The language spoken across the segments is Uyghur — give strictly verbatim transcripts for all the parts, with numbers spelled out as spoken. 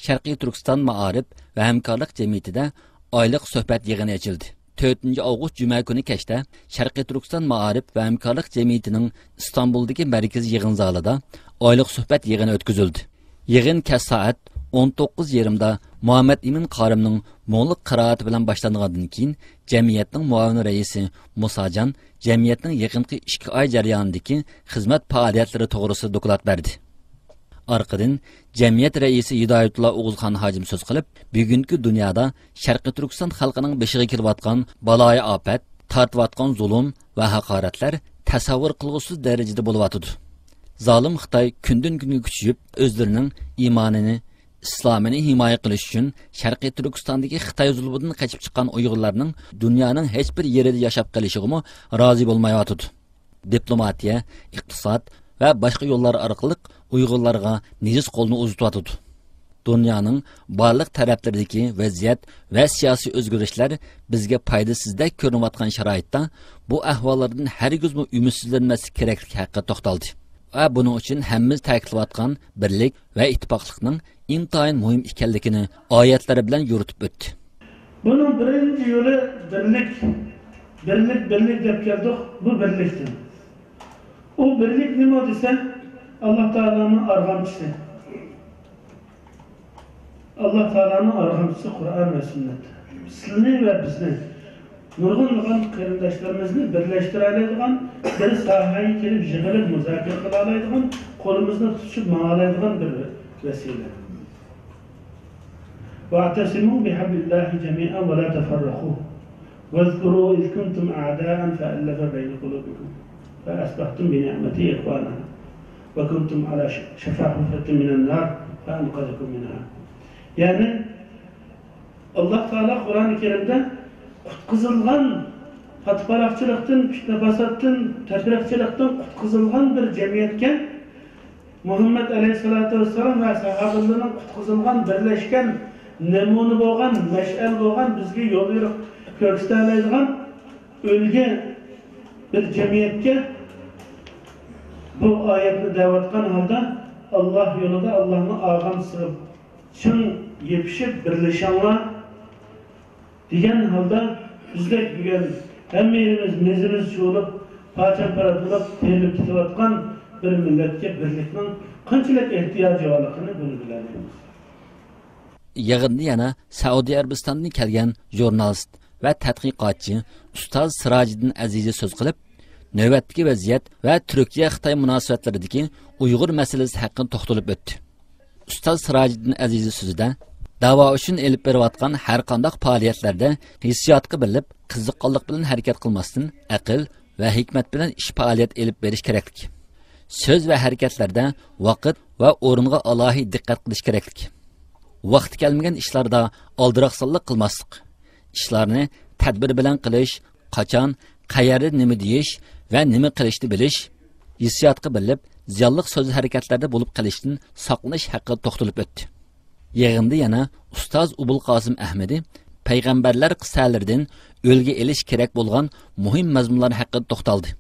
شەرقىي تۈركىستان مائارىپ ۋە ھەمكارلىق جەمئىيىتىدە ئايلىق سۆھبەت يىغىنى ئېچىلدى. تۆتىنچى ئاۋغۇست جۈمە كۈنى كەچتە شەرقىي تۈركىستان مائارىپ ۋە ھەمكارلىق جەمئىيىتىنىڭ ئىستانبۇلدىكى مەركىزىي يىغىن زالىدا ئايلىق سۆھبەت يىغىنى ئۆتكۈزۈلدى. يىغىن كەچ سائەت ئون توققۇز يېرىمدا مۇھەممەد ئىمىن قارىمنىڭ مۇڭلۇق قىرائىتى بىلەن باشلانغاندىن كېيىن، جەمئىيەتنىڭ مۇئاۋىن رەئىسى مۇساجان جەمئىيەتنىڭ يېقىنقى ئىككى ئاي جەريانىدىكى خىزمەت پائالىيەتلىرى توغرىسىدا دوكلات بەردى. ئارقىدىن جەمئىيەت رەئىسى ھىدايەتۇللا ئوغۇزخان ھاجىم سۆز قىلىپ، بۈگۈنكى دۇنيادا شەرقىي تۈركىستان خەلقىنىڭ بېشىغا كېلىۋاتقان بالايىئاپەت، تارتىۋاتقان زۇلۇم ۋە ھاقارەتلەر تەسەۋۋۇر قىلغۇسىز دەرىجىدە بولۇۋاتىدۇ. زالىم خىتاي كۈندىن-كۈنگە كۈچىيىپ، ئۆزلىرىنىڭ ئىمانىنى، ئىسلامىنى ھىمايە قىلىش ئۈچۈن شەرقىي تۈركىستاندىكى خىتاي زۇلمىدىن قېچىپ چىققان ئۇيغۇرلارنىڭ دۇنيانىڭ ھېچ بىر يېرىدە ياشاپ قېلىشىغىمۇ رازى بولمايۋاتىدۇ. دىپلوماتىيە، ئىقتىساد ۋە باشقا يوللار ئارقىلىق ئۇيغۇرلارغا نىجىس قولىنى ئۇزىتىۋاتىدۇ. دۇنيانىڭ بارلىق تەرەپلىرىدىكى ۋەزىيەت ۋە سىياسىي ئۆزگىرىشلەر بىزگە پايدىسىزدەك كۆرۈنۈۋاتقان شارائىتتا، بۇ ئەھۋاللاردىن ھەرگىزمۇ ئۈمىدسىزلەنمەسلىك كېرەكلىكى ھەققىدە توختالدى ۋە بۇنىڭ ئۈچۈن ھەممىمىز تەكىتلەۋاتقان بىرلىك ۋە ئىتتىپاقلىقنىڭ ئىنتايىن مۇھىم ئىكەنلىكىنى ئايەتلەر بىلەن يورۇتۇپ ئۆتتى. بۇنىڭ بىرىنچى يولى بىرلىك. بىرلىك، بىرلىك دەپ كەلدۇق، بۇ بىرلىكتىن. ئۇ بىرلىك نېمە دېسە، ئاللا تائالانىڭ ئارغامچىسى. ئاللا تائالانىڭ ئارغامچىسى قۇرئان ۋە سۈننەت. سىلىنى ۋە بىزنى، نۇرغۇنلىغان قېرىنداشلىرىمىزنى بىرلەشتۈرەلەيدىغان، بىر ساھەگە كېلىپ يىغىلىپ مۇزاكىرە قىلالايدىغان، قولىمىزنى تۇتۇشۇپ ماڭالايدىغان بىر ۋەسىلە. واعتصموا بحبل الله جميعا ولا تفرقوا واذكروا إذ كنتم أعداء فألف بين قلوبكم فأصبحتم بنعمته إخوانا وكنتم على شفا حفرة من النار فأنقذكم منها. يەنى، ئاللا تائالا قۇرئانى كەرىمدە قۇتقۇزۇلغان، پاتىپاراقچىلىقتىن، پىتنە-پاساتتىن، تەپرىقىچىلىقتىن قۇتقۇزۇلغان بىر جەمئىيەتكە، مۇھەممەد ئەلەيھىسسالاتۇ ۋەسسالام ۋە ساھابىلىرىنىڭ قۇتقۇزۇلغان، بىرلەشكەن، نەمۇنە بولغان، مەشئەل بولغان، بىزگە يول يورۇق كۆرسىتەلەيدىغان ئۈلگە بىر جەمئىيەتكە بۇ ئايەتنى دەۋاتقان ھالدا، ئاللا يولىدا ئاللانىڭ ئارغامچىسىغا چىڭ يېپىشىپ بىرلىشىڭلار، دېگەن ھالدا، بىزدەك بۈگۈن ھەممىمىز مېزىمىز چۇۋۇلۇپ، پاچام-پارات بولۇپ، تېرىلىپ كېتىۋاتقان بىر مىللەتكە بىرلىكنىڭ قانچىلىك ئېھتىياجى بارلىقىنى بۇنى بىلەلەيمىز. يىغىندا يەنە سەئۇدى ئەرەبىستاندىن كەلگەن ژۇرنالىست ۋە تەتقىقاتچى ئۇستاز سىراجىدىن ئەزىزى سۆز قىلىپ، نۆۋەتتىكى ۋەزىيەت ۋە تۈركىيە-خىتاي مۇناسىۋەتلىرىدىكى ئۇيغۇر مەسىلىسى ھەققىدە توختىلىپ ئۆتتى. ئۇستاز سىراجىدىن ئەزىزى سۆزىدە، داۋا ئۈچۈن ئېلىپ بېرىۋاتقان ھەرقانداق پائالىيەتلەردە ھېسسىياتقا بېرىلىپ، قىزىققانلىق بىلەن ھەرىكەت قىلماستىن، ئەقىل ۋە ھېكمەت بىلەن ئىش پائالىيەت ئېلىپ بېرىش كېرەكلىك. سۆز ۋە ھەرىكەتلەردە ۋاقىت ۋە ئورۇنغا ئالاھىدە دىققەت قىلىش كېرەكلىك. ۋاقتى كەلمىگەن ئىشلاردا ئالدىراقسانلىق قىلماسلىق. ئىشلارنى تەدبىر بىلەن قىلىش، قاچان، قەيەردە نېمە دېيىش ۋە نېمە قىلىشنى بىلىش، ھېسسىياتقا بېرىلىپ، زىيانلىق سۆز-ھەرىكەتلەردە بولۇپ قېلىشتىن ساقلىنىش ھەققىدە توختىلىپ ئۆتتى. يىغىندا يەنە ئۇستاز ئوبۇلقاسىم ئەھمىدى پەيغەمبەرلەر قىسسەلىرىدىن ئۈلگە ئېلىش كېرەك بولغان مۇھىم مەزمۇنلار ھەققىدە توختالدى.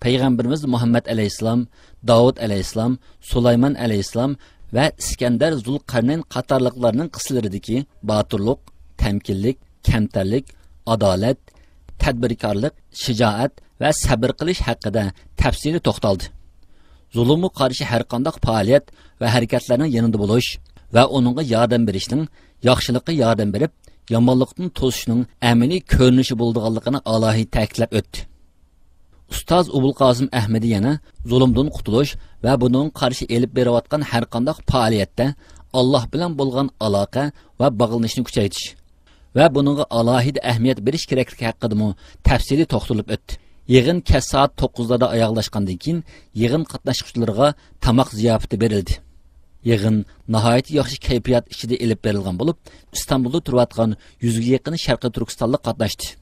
پەيغەمبىرىمىز مۇھەممەد ئەلەيھىسسالام، داۋۇت ئەلەيھىسسالام، سۇلايمان ئەلەيھىسسالام ۋە ئىسكەندەر زۇلقەرنەين قاتارلىقلارنىڭ قىسسىلىرىدىكى باتۇرلۇق، تەمكىنلىك، كەمتەرلىك، ئادالەت، تەدبىركارلىق، شىجائەت ۋە سەبرى قىلىش ھەققىدە تەپسىلىي توختالدى. زۇلۇمغا قارشى ھەرقانداق پائالىيەت ۋە ھەرىكەتلەرنىڭ يېنىدا بولۇش ۋە ئۇنىڭغا ياردەم بېرىشنىڭ ياخشىلىققا ياردەم بېرىپ، يامانلىقتىن توسۇشنىڭ ئەمەلىي كۆرۈنۈشى بولىدىغانلىقىنى ئالاھىدە تەكىتلەپ ئۆتتى. ئۇستاز ئوبۇلقاسىم ئەھمىدى يەنە زۇلۇمدىن قۇتۇلۇش ۋە بۇنىڭغا قارشى ئېلىپ بېرىۋاتقان ھەرقانداق پائالىيەتتە ئاللاھ بىلەن بولغان ئالاقە ۋە باغلىنىشنى كۈچەيتىش ۋە بۇنىڭغا ئالاھىدە ئەھمىيەت بېرىش كېرەكلىكى ھەققىدىمۇ تەپسىلىي توختىلىپ ئۆتتى. يىغىن كەچ سائەت توققۇزلاردا ئاياغلاشقاندىن كېيىن، يىغىن قاتناشقۇچىلىرىغا تاماق زىياپىتى بېرىلدى. يىغىن ناھايىتى ياخشى كەيپىيات ئىچىدە ئېلىپ بېرىلغان بولۇپ، ئىستانبۇلدا تۇرۇۋاتقان يۈزگە يېقىن شەرقىي تۈركىستانلىق قاتناشتى.